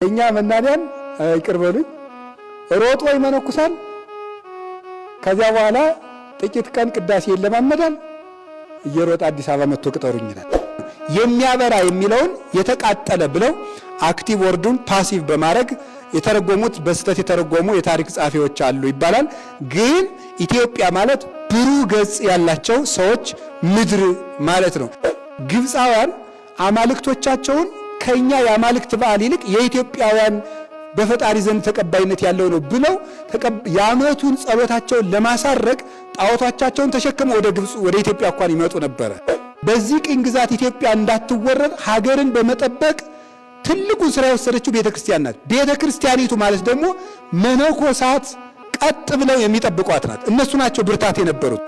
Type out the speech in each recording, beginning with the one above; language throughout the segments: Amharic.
የእኛ መናንያን ይቅር በሉኝ ሮጦ ይመነኩሳል። ከዚያ በኋላ ጥቂት ቀን ቅዳሴ ይለማመዳል። እየሮጠ አዲስ አበባ መጥቶ ቅጠሩኝ ይላል። የሚያበራ የሚለውን የተቃጠለ ብለው active word ኡን passive በማድረግ የተረጎሙት በስህተት የተረጎሙ የታሪክ ጸሐፊዎች አሉ ይባላል። ግን ኢትዮጵያ ማለት ብሩህ ገጽ ያላቸው ሰዎች ምድር ማለት ነው። ግብፃውያን አማልክቶቻቸውን ከኛ የአማልክት በዓል ይልቅ የኢትዮጵያውያን በፈጣሪ ዘንድ ተቀባይነት ያለው ነው ብለው የዓመቱን ጸሎታቸውን ለማሳረግ ጣዖቶቻቸውን ተሸክመው ወደ ግብፅ ወደ ኢትዮጵያ እንኳን ይመጡ ነበረ። በዚህ ቅኝ ግዛት ኢትዮጵያ እንዳትወረር ሀገርን በመጠበቅ ትልቁን ስራ የወሰደችው ቤተ ክርስቲያን ናት። ቤተ ክርስቲያኒቱ ማለት ደግሞ መነኮሳት ቀጥ ብለው የሚጠብቋት ናት። እነሱ ናቸው ብርታት የነበሩት።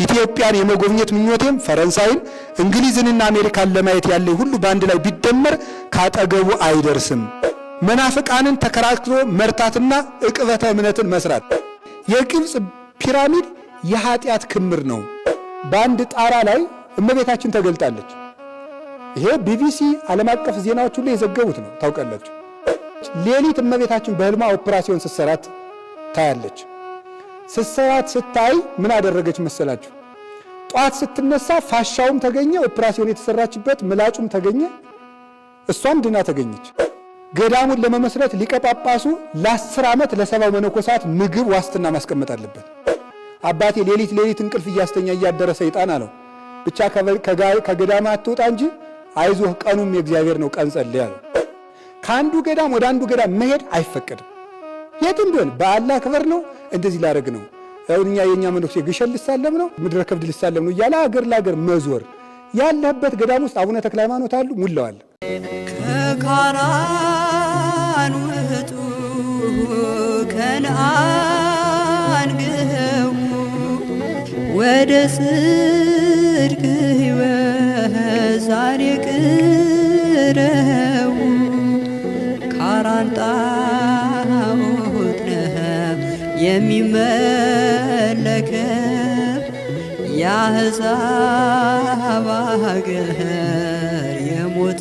ኢትዮጵያን የመጎብኘት ምኞቴም ፈረንሳይን፣ እንግሊዝንና አሜሪካን ለማየት ያለኝ ሁሉ በአንድ ላይ ቢደመር ካጠገቡ አይደርስም። መናፍቃንን ተከራክሮ መርታትና ዕቅበተ እምነትን መስራት። የግብፅ ፒራሚድ የኃጢአት ክምር ነው። በአንድ ጣራ ላይ እመቤታችን ተገልጣለች። ይሄ ቢቢሲ ዓለም አቀፍ ዜናዎች ሁሉ የዘገቡት ነው። ታውቃላችሁ። ሌሊት እመቤታችን በህልሟ ኦፕራሲዮን ስትሰራት ታያለች። ስትሰራት ስታይ ምን አደረገች መሰላችሁ? ጧት ስትነሳ ፋሻውም ተገኘ፣ ኦፕራሲዮን የተሰራችበት ምላጩም ተገኘ፣ እሷም ድና ተገኘች። ገዳሙን ለመመስረት ሊቀ ጳጳሱ ለ10 ዓመት ለ70 መነኮሳት ምግብ ዋስትና ማስቀመጥ አለበት። አባቴ ሌሊት ሌሊት እንቅልፍ እያስተኛ እያደረ ሰይጣን አለው፣ ብቻ ከገዳማ አትውጣ እንጂ አይዞህ ቀኑም የእግዚአብሔር ነው፣ ቀን ጸልይ አለው። ከአንዱ ገዳም ወደ አንዱ ገዳም መሄድ አይፈቀድም። የትም ቢሆን በዓል ላክበር ነው፣ እንደዚህ ላደርግ ነው፣ እኛ የኛ መነኩሴ ግሸን ልሳለም ነው፣ ምድረ ከብድ ልሳለም ነው እያለ አገር ለአገር መዞር ያለህበት ገዳም ውስጥ አቡነ ተክለ ሃይማኖት አሉ፣ ሙላዋል። ከካራን ውጡ ከነአን ግቡ ወደ ጽድቅ ሕይወት ዛሬ ቅረቡ። ካራን ጣዖት ነው የሚመለከው የአሕዛብ አገር የሞት